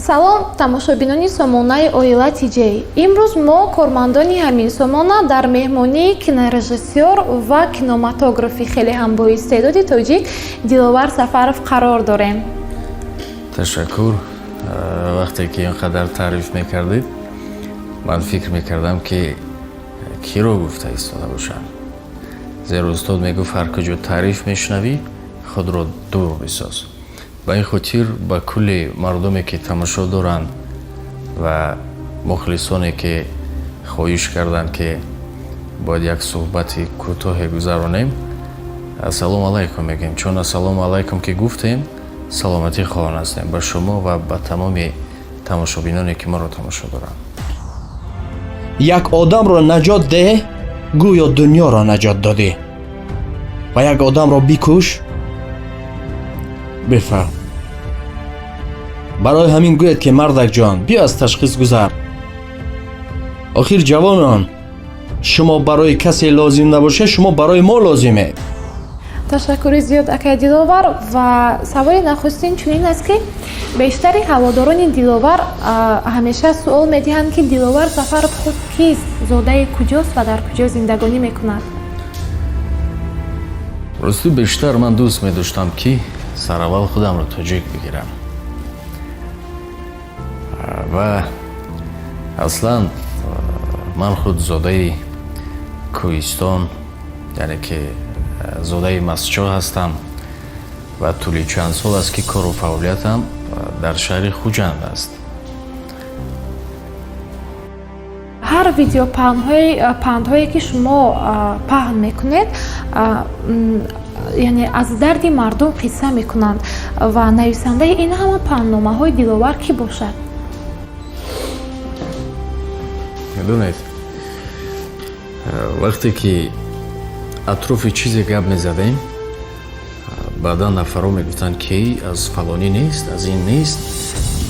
Салом, тамошобинони сомонаи Оила Тиҷей. Имрӯз мо, кормандони ҳамин сомона, дар меҳмонии кинорежиссёр ва кинематографи хеле ҳам боистеъдоди тоҷик Диловар Сафаров қарор дорем. Ташаккур. Вақте ки ин қадар таъриф мекардед, ман фикр мекардам, ки киро гуфта истода бошам, зеро устод мегуфт: ҳар куҷо таъриф мешунавӣ, худро дур бисоз. Ба ин хотир ба кулли мардуме, ки тамошо доранд, ва мухлисоне, ки хоҳиш карданд, ки бояд як суҳбати кӯтоҳе гузаронем, ассалому алайкум мегӯем, чун ассалому алайкум ки гуфтем, саломатӣ хоҳон ҳастем ба шумо ва ба тамоми тамошобиноне, ки моро тамошо доранд. Як одамро наҷот деҳ, гӯё дунёро наҷот додӣ, ва як одамро бикуш, бифаҳм. Барои ҳамин гӯяд, ки мардакҷон, биё, аз ташхис гузар. Охир, ҷавонон, шумо барои касе лозим набошед, шумо барои мо лозимед. Ташаккури зиёд, акай Диловар. Ва саволи нахустин чунин аст, ки бештари ҳаводорони Диловар ҳамеша суол медиҳанд, ки Диловар Сафаров худ кист, зодаи куҷост ва дар куҷо зиндагонӣ мекунад. Ростӣ, бештар ман дӯст медоштам, ки сараввал худамро тоҷик бигирам. Ва аслан ман худ зодаи кӯҳистон, яъне ки зодаи Мастчоҳ ҳастам ва тӯли чанд сол аст, ки кору фаъолиятам дар шаҳри Хуҷанд аст. Ҳар видеопандҳое, ки шумо паҳн мекунед, яъне аз дарди мардум қисса мекунанд. Ва нависандаи ин ҳама пандномаҳои Диловар кӣ бошад? Медонед, вақте ки атрофи чизе гап мезадем, баъдан нафарҳо мегуфтанд, ки аз фалонӣ нест, аз ин нест.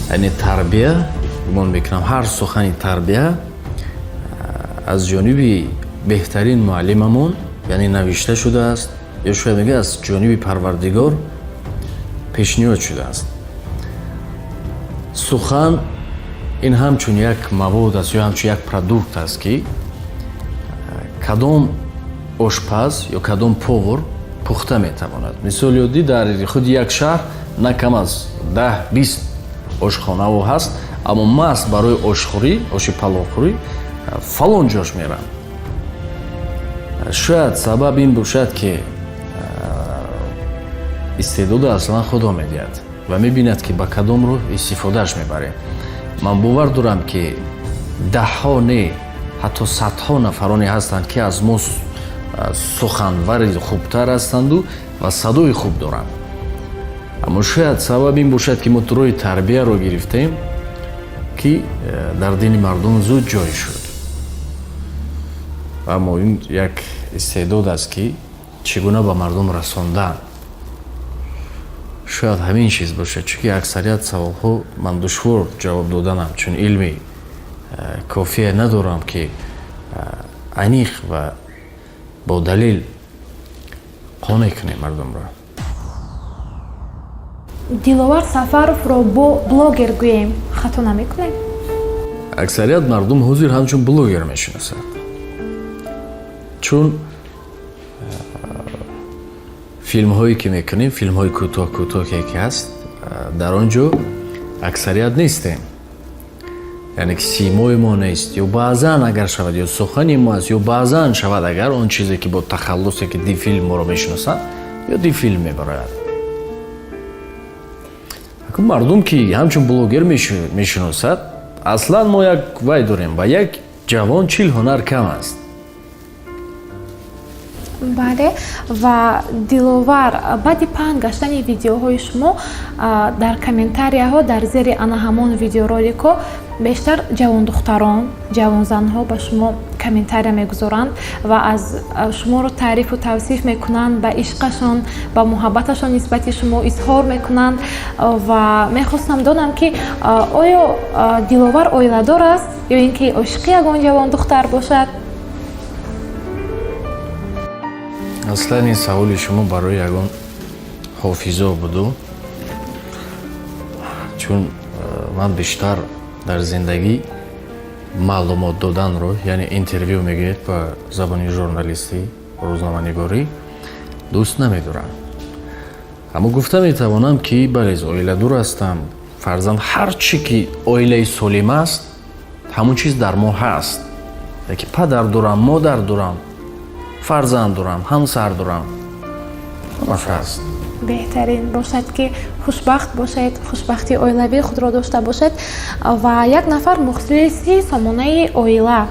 Яъне тарбия, гумон мекунам, ҳар сухани тарбия аз ҷониби беҳтарин муаллимамон, яъне навишта шудааст, ё шояд мегӯяд, аз ҷониби Парвардигор пешниҳод шудааст. Сухан ин ҳамчун як мавод аст ё ҳамчун як продукт аст, ки кадом ошпаз ё кадом повар пухта метавонад. Мисоли оддӣ, дар худи як шаҳр на кам аз 10-20 ошхонао ҳаст, аммо маҳз барои ошхӯрӣ, оши паловхӯрӣ фалон ҷош меранд. Шояд сабаб ин бошад, ки истеъдоду аслан Худо медиҳад ва мебинад, ки ба кадом роҳ истифодааш мебарем. Ман бовар дорам, ки даҳҳо не, ҳатто садҳо нафароне ҳастанд, ки аз мо суханвари хубтар ҳастанду ва садои хуб доранд, аммо шояд сабаб ин бошад, ки мо роҳи тарбияро гирифтем, ки дар дили мардум зуд ҷой шуд. Аммо ин як истеъдод аст, ки чӣ гуна ба мардум расондан, шояд ҳамин чиз бошад, чунки аксарият саволҳо ман душвор ҷавоб доданам, чун илми кофие надорам, ки аниқ ва бо далел қонеъ кунем мардумро. Диловар Сафаровро бо блогер гӯем, хато намекунем? Аксарият мардум ҳозир ҳамчун блогер мешиносад, чун филмҳое, ки мекунем, филмҳои кӯтоҳ кӯтоҳе ки ҳаст, дар он ҷо аксарият нестем, яъне ки симои мо нест, ё баъзан агар шавад, ё сухани мо аст, ё баъзан шавад, агар он чизе, ки бо тахаллусе, ки Дифилм моро мешиносанд, ё Дифилм мебарояд. Мардум, ки ҳамчун блогер мешиносад, аслан мо як вай дорем: ба як ҷавон 40 ҳунар кам аст. Бале. Ва Диловар, баъди паҳн гаштани видеоҳои шумо, дар комментарияҳо дар зери ана ҳамон видеороликҳо бештар ҷавондухтарон, ҷавонзанҳо ба шумо комментария мегузоранд ва аз шуморо таърифу тавсиф мекунанд, ба ишқашон, ба муҳаббаташон нисбати шумо изҳор мекунанд. Ва мехостам донам, ки оё Диловар оиладор аст ё ин ки ошиқи ягон ҷавондухтар бошад? Аслан ин саволи шумо барои ягон ҳофизо буду, чун Ман бештар дар зиндагӣ маълумот доданро, яъне интервю мегӯед ба забони журналистӣ, рӯзноманигорӣ, дӯст намедорам. Аммо гуфта метавонам, ки бале, оила дур ҳастам, фарзанд, ҳар чӣ ки оилаи солим аст, ҳамон чиз дар мо ҳаст. Яки падар дорам, модар дорам, фарзанд дорам, ҳамсар дорам, ҳамаш ҳаст. Беҳтарин бошад, ки хушбахт бошед, хушбахтии оилавии худро дошта бошед. Ва як нафар мухлиси сомонаи оила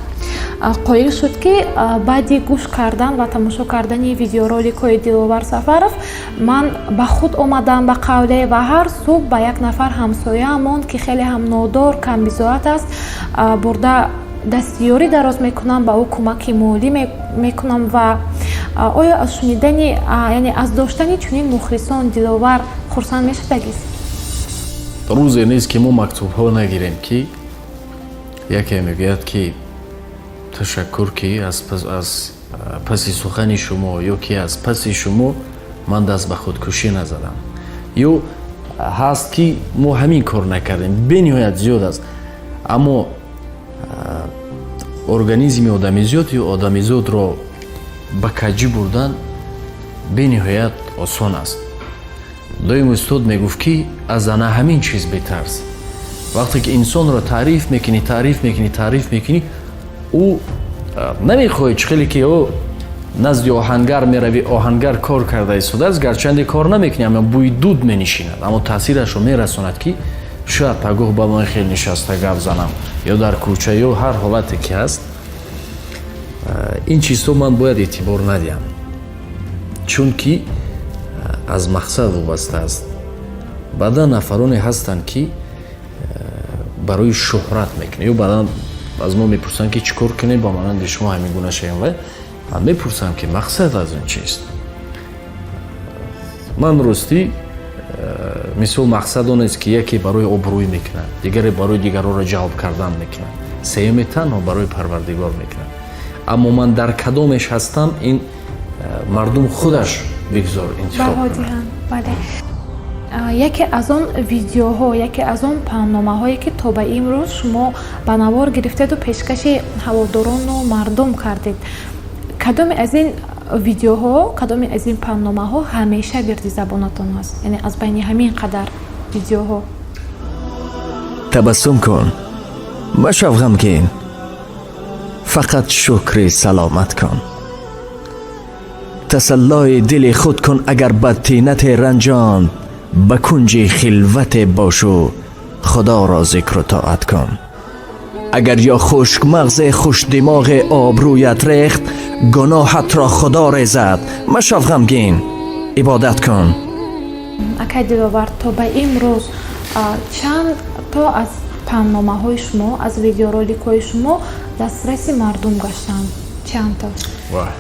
қоил шуд, ки баъди гӯш кардан ва тамошо кардани видеороликҳои Диловар Сафаров ман ба худ омадам, ба қавле, ва ҳар субҳ ба як нафар ҳамсояамон, ки хеле ҳам нодор, камбизоат аст, бурда дастиёрӣ дароз мекунам, ба ӯ кӯмаки молӣ мекунам. Ва оё аз шунидани, яъне аз доштани чунин мухлисон Диловар хурсанд мешудагист? Рӯзе нест, ки мо мактубҳо нагирем, ки яке мегӯяд, ки ташаккур, ки аз паси сухани шумо ё ки аз паси шумо ман даст ба худкушӣ назадам, ё ҳаст, ки мо ҳамин кор накардем. Бениҳоят зиёд аст, аммо организми одамизод ё одамизодро ба каҷӣ бурдан бениҳоят осон аст. Доим устод мегуфт, ки аз ана ҳамин чиз бетарс. Вақте ки инсонро таъриф мекунӣ, таъриф мекунӣ, таъриф мекунӣ, ӯ намехоҳад. Чӣ хеле ки ӯ назди оҳангар меравӣ, оҳангар кор карда истодааст, гарчанде кор намекунӣ, аммо бӯи дуд менишинад, аммо таъсирашро мерасонад, ки шояд пагоҳ ба ман хел нишаста гап занам ё дар кӯча ё ҳар ҳолате ки ҳаст. Ин чизҳо ман бояд эътибор надиҳам, чунки аз мақсад вобаста аст. Баъдан нафароне ҳастанд, ки барои шӯҳрат мекунанд, ё баъдан аз мо мепурсанд, ки чӣ кор кунем, ба монанди шумо ҳамин гуна шавем. Ва ман мепурсам, ки мақсад аз он чист. Ман ростӣ, мисол, мақсад он аст, ки яке барои обрӯй мекунад, дигаре барои дигарҳоро ҷалб кардан мекунад, сеюме танҳо барои Парвардигор мекунад. Аммо ман дар кадомеш ҳастам, ин мардум худаш бигзор интихоб баҳо кунад. Диҳанд, бале. Яке аз он видеоҳо, яке аз он паҳнномаҳое, ки то ба имрӯз шумо ба навор гирифтеду пешкаши ҳаводорону мардум кардед, кадоме аз ин видеоҳо, кадоме аз ин паҳнномаҳо ҳамеша вирди забонатон аст, яъне аз байни ҳамин қадар видеоҳо? Табассум кун, машав ғамгин, фақат шукри саломат кун. Тасаллои дили худ кун, агар бадтинате ранҷонд, ба кунҷи хилвате бошу, Худоро зикру тоат кун. Агар ё хушкмағзе, хушдимоғе обрӯят рехт, гуноҳатро Худо резад, машав ғамгин, ибодат кун. Акай Диловар, то ба имрӯз чанд то аз паҳнномаҳои шумо, аз видеороликҳои шумо дастраси мардум гаштанд, чанд то? Вай,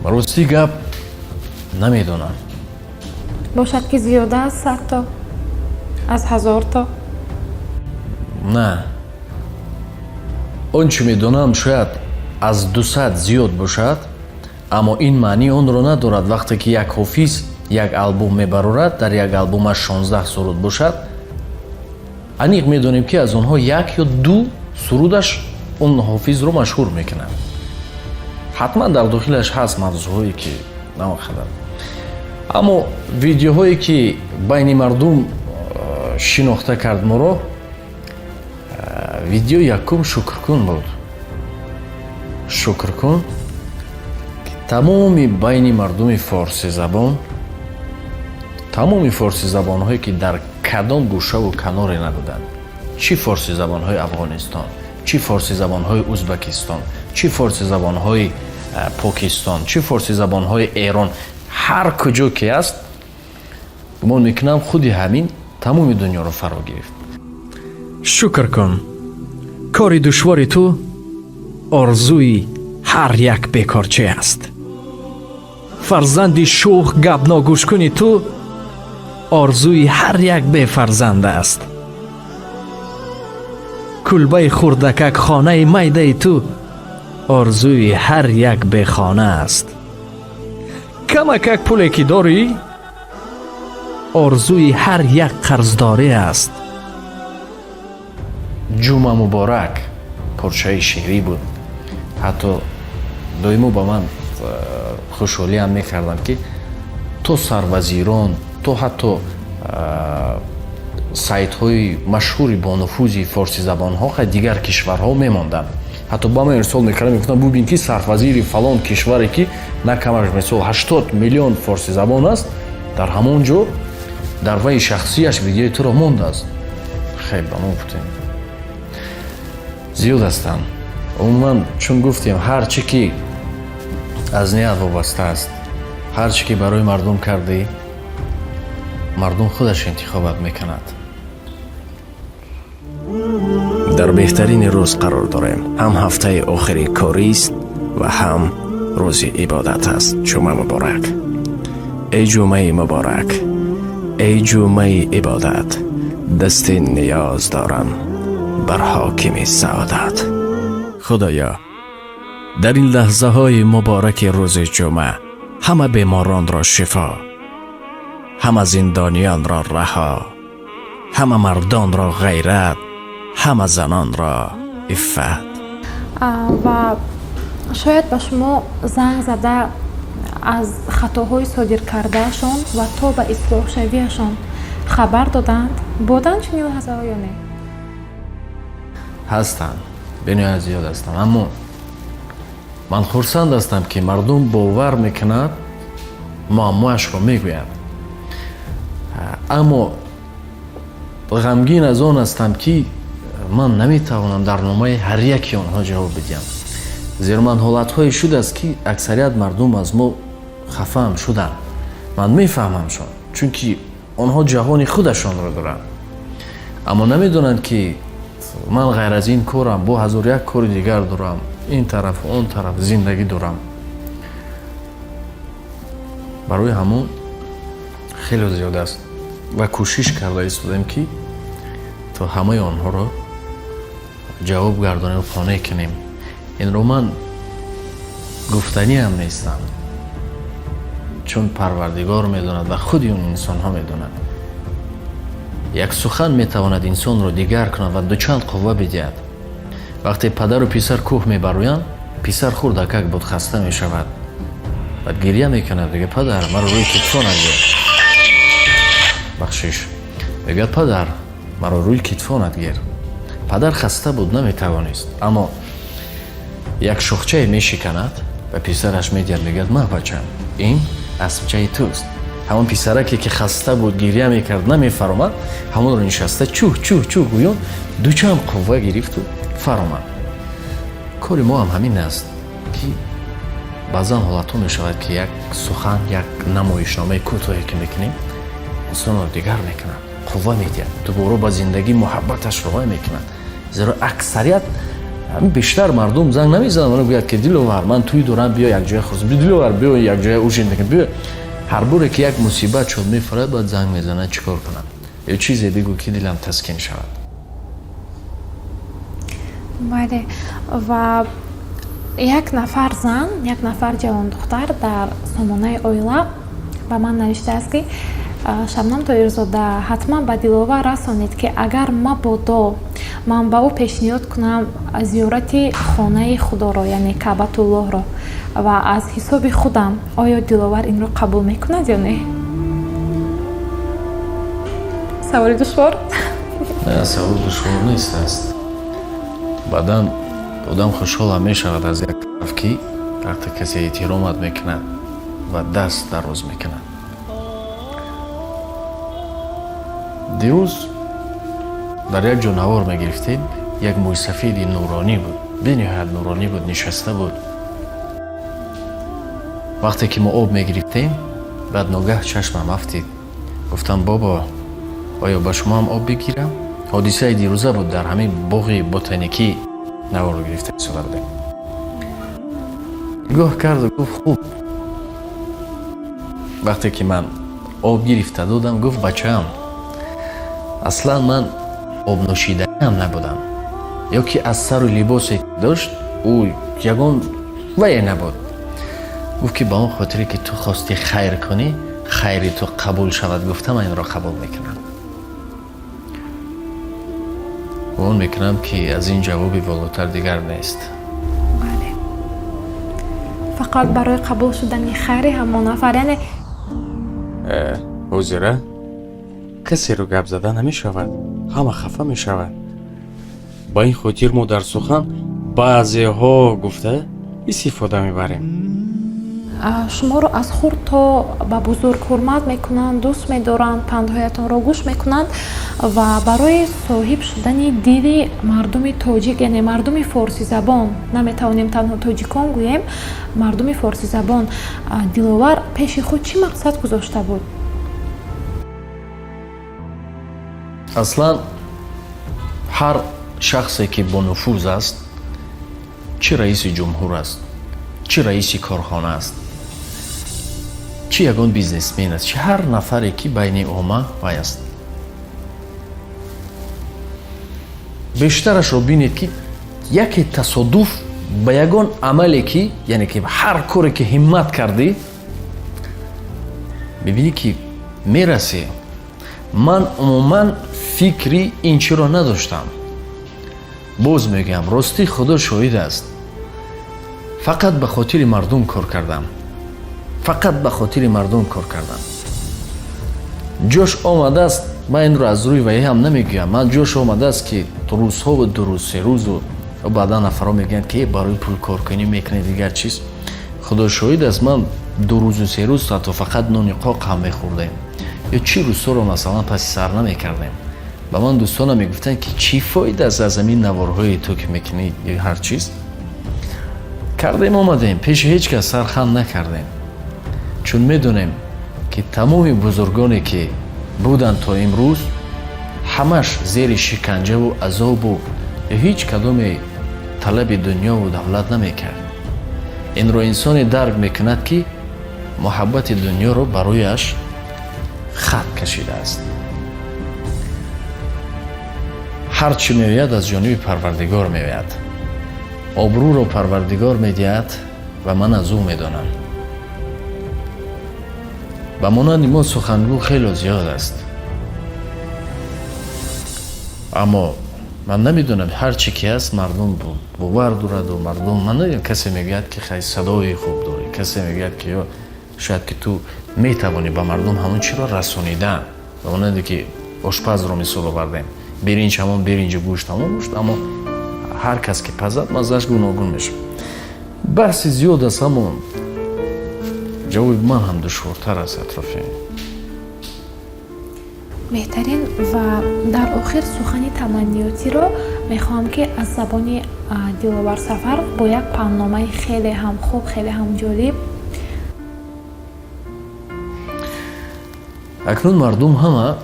ростӣ гап, намедонам. Бошад, ки зиёда аз 100 то, аз 1000 то? На, он чӣ медонам, шояд аз 200 зиёд бошад, аммо ин маънии онро надорад. Вақте ки як ҳофиз як албом мебарорад, дар як албомаш 16 суруд бошад, аниқ медонем, ки аз онҳо як ё ду сурудаш он ҳофизро машҳур мекунад. Ҳатман дар дохилаш ҳаст мавзӯъҳое, ки на он қадар, аммо видеоҳое, ки байни мардум шинохта кард моро, видео якум «Шукркун» буд. «Шукркун», ки тамоми байни мардуми форсизабон, тамоми форсизабонҳое, ки дар кадом гӯшаву каноре набуданд, чӣ форсизабонҳои Афғонистон, чӣ форсизабонҳои Узбакистон, чӣ форсизабонҳои Покистон, чӣ форсизабонҳои Эрон, ҳар куҷо ки аст, гумон мекунам, худи ҳамин тамоми дунёро фаро гирифт. Шукр кун, кори душвори ту орзуи ҳар як бекорчӣ аст. Фарзанди шӯх гапногӯшкуни ту орзуи ҳар як бефарзанд аст. Кулбаи хурдакак, хонаи майдаи ту орзуи ҳар як бехона аст. Камакак пуле ки дорӣ. Орзуи ҳар як қарздорӣ аст. Ҷума муборак порчаи шеърӣ буд. Ҳатто доимо ба ман хушҳолиам мекардам, ки то сарвазирон, то ҳатто сайтҳои машҳури бонуфузи форсизабонҳо, дигар кишварҳо мемонданд. Ҳатто ба ман ирсол мекардам, мегуфтам: бубин, ки сарвазири фалон кишваре, ки на камаш мисол 80 миллион форсизабон аст, дар ҳамон ҷо дар ваи шахсияш видеои туро мондааст. Хел ба мо гуфтем, зиёд ҳастанд. Умуман, чун гуфтем, ҳар чӣ ки аз ният вобаста аст, ҳар чӣ ки барои мардум кардӣ, мардум худаш интихобат мекунад. Дар беҳтарини рӯз қарор дорем. Ҳам ҳафтаи охири корист ва ҳам рӯзи ибодат аст. Ҷумъа муборак, эй ҷумъаи муборак, эй ҷумъаи ибодат. Дасти ниёз дорам бар ҳокими саодат. Худоё, дар ин лаҳзаҳои мубораки рӯзи ҷумъа ҳама беморонро шифо, ҳама зиндониёнро раҳо, ҳама мардонро ғайрат, ҳама занонро иффат. Ва шояд ба шумо занг зада, аз хатоҳои содир кардаашон ва то ба ислоҳшавиашон хабар доданд. Буданд чунин лаҳзаҳо ё не? Ҳастанд, бениҳоят зиёд ҳастанд, аммо ман хурсанд ҳастам, ки мардум бовар мекунад, муаммояшро мегӯяд. Аммо ғамгин аз он ҳастам, ки ман наметавонам дар номаи ҳар яки онҳо ҷавоб бидиҳам, зеро ман ҳолатҳое шудааст, ки аксарият мардум аз мо хафаам шуданд. Ман мефаҳмамшон, чунки онҳо ҷаҳони худашонро доранд, аммо намедонанд, ки ман ғайр аз ин корам бо ҳазор як кори дигар дорам, ин тарафу он тараф зиндагӣ дорам. Барои ҳамон хеле зиёд аст ва кӯшиш карда истодем, ки то ҳамаи онҳоро ҷавоб гардонем, қонеъ кунем. Инро ман гуфтаниам нестам, чун Парвардигор медонад ва худи он инсонҳо медонад. Як сухан метавонад инсонро дигар кунад ва дучанд қувва бидиҳад. Вақте падару писар кӯҳ мебароянд, писар хурдакак буд, хаста мешавад, баъд гирья мекунад, мегӯяд: «Падар, маро рӯи китфонат гир». Бахшиш, мегӯяд: «Падар, маро рӯи китфонат гир». Падар хаста буд, наметавонист, аммо як шохчае мешиканад ва писараш медиҳад, мегӯяд: «Ма, бачам, ин аспчаи туст». Ҳамон писараке, ки хаста буд, гирья мекард, намефаромад, ҳамонро нишаста чӯҳ, чӯҳ, чӯҳ гӯён дучанд қувва гирифту фаромад. Кори мо ҳам ҳамин аст, ки баъзан ҳолатҳо мешавад, ки як сухан, як намоишномаи кӯтоҳе, ки мекунем, инсонро дигар мекунад, қувва медиҳад, дубора ба зиндагӣ муҳаббаташро вай мекунад. Зеро аксарият, бештар мардум занг намезананд, гӯяд, ки «Диловар, ман тӯй дорам, биё якҷоя хӯрд, Диловар, биё якҷоя ужин мекунем, биё». Ҳар боре ки як мусибат шуд, мефурад, баъд занг мезанад: «Чӣ кор кунам? Ё чизе бигӯ, ки дилам таскин шавад». Бале, ва як нафар зан, як нафар ҷавондухтар дар сомонаи оила ба ман навиштааст, ки «Шабнам Тоирзода, ҳатман ба Диловар расонед, ки агар мабодо ман ба ӯ пешниҳод кунам зиёрати хонаи Худоро, яъне Каъбатуллоҳро, ва аз ҳисоби худам, оё Диловар инро қабул мекунад ё не?» Саволи душвор. Савол душвор нест аст. Баъдан одам хушҳолам мешавад аз як тараф, ки вақте касе эҳтиромат мекунад ва даст дароз мекунад. Дирӯз дар як ҷо навор мегирифтем, як мӯйсафеди нуронӣ буд, бениҳоят нуронӣ буд, нишаста буд. Вақте ки мо об мегирифтем, баъд ногаҳ чашмам афтид. Гуфтам: «Бобо, оё ба шумо ҳам об бигирам?» Ҳодисаи дирӯза буд, дар ҳамин боғи ботаникӣ наворо гирифта истода будем. Нигоҳ карду гуфт: «Хуб». Вақте ки ман об гирифта додам, гуфт: «Бачаам, аслан ман обнӯшидаам набудам». Ё ки аз сару либосе дошт, ӯ ягон вае набуд. Гуфт, ки ба он хотире, ки ту хости хайр кунӣ. Хайри ту қабул шавад гуфта, ман инро қабул мекунам. Гумон мекунам, ки аз ин ҷавоби волотар дигар нест. Бале, фақат барои қабул шудани хайри ҳамон нафар, яъне. Ҳозира касеро гап зада намешавад, ҳама хафа мешавад. Ба ин хотир мо дар сухан баъзеҳо гуфта истифода мебарем. Шуморо аз хурд то ба бузург ҳурмат мекунанд, дӯст медоранд, пандҳоятонро гӯш мекунанд. Ва барои соҳиб шудани дили мардуми тоҷик, яъне мардуми форсизабон, наметавонем танҳо тоҷикон гӯем, мардуми форсизабон, Диловар пеши худ чӣ мақсад гузошта буд? Аслан ҳар шахсе ки бонуфуз аст, чӣ раиси ҷумҳур аст, чӣ раиси корхона аст, чӣ ягон бизнесмен аст, чӣ ҳар нафаре ки байни омма вай аст, бештарашро бинед, ки яке тасодуф ба ягон амале ки, яъне ки ҳар коре ки ҳиммат кардӣ, мебинӣ ки мерасӣ. Ман умуман фикри ин чиро надоштам. Боз мегӯям, ростӣ Худо шоҳид аст, фақат ба хотири мардум кор кардам, фақат ба хотири мардум кор кардам. Ҷош омадааст, ман инро аз рӯи ваҳӣ ҳам намегӯям, ман ҷош омадааст, ки рӯзҳову 2 рӯз, 3 рӯзу баъдан нафарҳо мегӯянд, ки барои пул коркунӣ мекунӣ, дигар чиз. Худо шоҳид аст, ман 2 рӯзу 3 рӯз ҳатто фақат нони қоқ ҳам мехӯрдем ё чӣ рӯзҳоро масалан паси сар намекардем. Ба ман дӯстонам мегуфтанд, ки чӣ фоида аст аз ҳамин наворҳои ту ки мекунӣ ё ҳар чиз. Кардем, омадем, пеши ҳеҷ кас сархам накардем, чун медонем, ки тамоми бузургоне ки буданд то имрӯз, ҳамаш зери шиканҷаву азобу ҳеҷ кадоме талаби дунёву давлат намекард. Инро инсоне дарк мекунад, ки муҳаббати дунёро барояш хат кашидааст. Ҳар чӣ меояд, аз ҷониби Парвардигор меояд. Обрӯро Парвардигор медиҳад ва ман аз ӯ медонам. Ба монанди мо сухангӯ хело зиёд аст, аммо ман намедонам, ҳар чӣ ки ҳаст, мардум бовар дораду мардум, ман намедонам, касе мегӯяд, ки хай, садои хуб дорӣ, касе мегӯяд, ки ё шояд ки ту метавонӣ ба мардум ҳамон чиро расонидан. Ба монанде ки ошпазро мисол овардем, биринҷ ҳамон биринҷу гӯшт ҳамон гӯшт, аммо ҳар кас ки пазад, маззааш гуногун мешавад. Баҳси зиёд аст, аммо ҷавоби ман ҳам душвортар аст атрофи. Беҳтарин. Ва дар охир сухани таманниётиро мехоҳам, ки аз забони Диловар Сафаров бо як пандномаи хеле ҳам хуб, хеле ҳам ҷолиб. Акнун мардум ҳама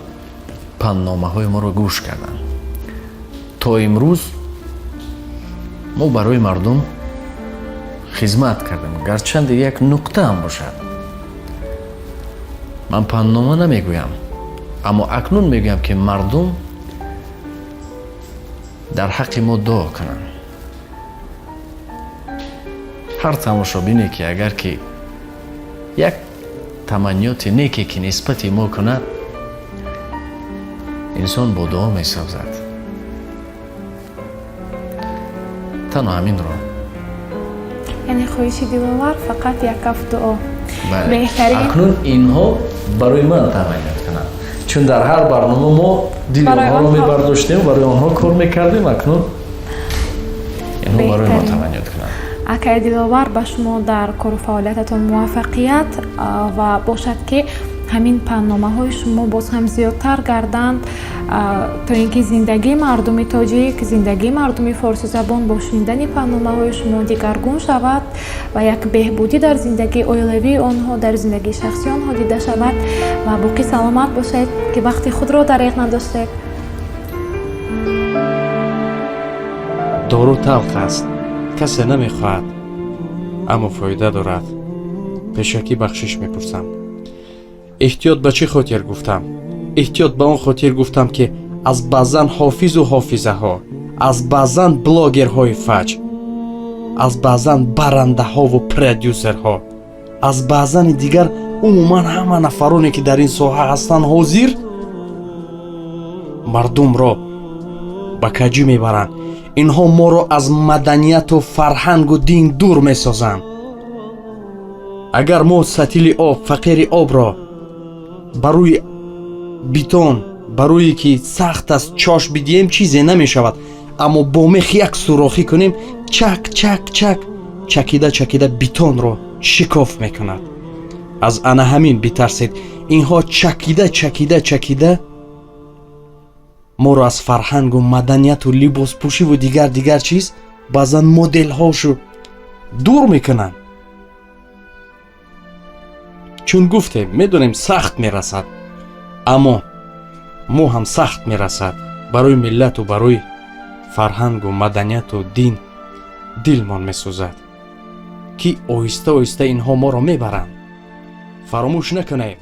пандномаҳои моро гӯш карданд. То имрӯз мо барои мардум хизмат кардем, гарчанде як нуқта ҳам бошад. Ман панднома намегӯям, аммо акнун мегӯям, ки мардум дар ҳаққи мо дуо кунанд. Ҳар тамошобине ки агар ки як таманниёти неке ки нисбати мо кунад, инсон бо дуо месозад. Танҳо ҳаминро. Яъне хоҳиши Диловар фақат як каф дуо. Беҳтарин. Акнун инҳо барои ман таманниёт кунанд, чун дар ҳар барнома мо дили онҳоро мебардоштем, барои онҳо кор мекардем. Акнун инҳо барои мо таманниёт кунанд. Акай Диловар, ба шумо дар кору фаъолиятатон муваффақият ва бошад, ки ҳамин пандномаҳои шумо боз ҳам зиёдтар гарданд, то ин ки зиндагии мардуми тоҷик, зиндагии мардуми форсизабон бо шунидани пандномаҳои шумо дигаргун шавад ва як беҳбудӣ дар зиндагии оилавии онҳо, дар зиндагии шахсии онҳо дида шавад. Ва боқӣ саломат бошед, ки вақти худро дареғ надоштед. Дору талх аст, касе намехоҳад, аммо фоида дорад. Пешакӣ бахшиш мепурсам. Эҳтиёт ба чӣ хотир гуфтам? Эҳтиёт ба он хотир гуфтам, ки аз баъзан ҳофизу ҳофизаҳо, аз баъзан блогерҳои фаҷ, аз баъзан барандаҳову продюсерҳо, аз баъзани дигар Умуман, ҳама нафароне, ки дар ин соҳа ҳастанд, ҳозир мардумро ба каҷӣ мебаранд. Инҳо моро аз маданияту фарҳангу дин дур месозанд. Агар мо сатили об, фақири обро ба рӯи бетон, ба рӯе ки сахт аст, чош бидиҳем, чизе намешавад, аммо бо мех як сурохӣ кунем, чак, чак, чак, чакида, чакида бетонро шикоф мекунад. Аз ана ҳамин битарсед. Инҳо чакида, чакида, чакида моро аз фарҳангу маданияту либоспӯшиву дигар, дигар чиз, баъзан моделҳошу дур мекунанд. Чун гуфтем, медонем, сахт мерасад, аммо мо ҳам сахт мерасад. Барои миллату барои фарҳангу маданияту дин дилмон месӯзад, ки оҳиста, оҳиста инҳо моро мебаранд. Фаромӯш накунед.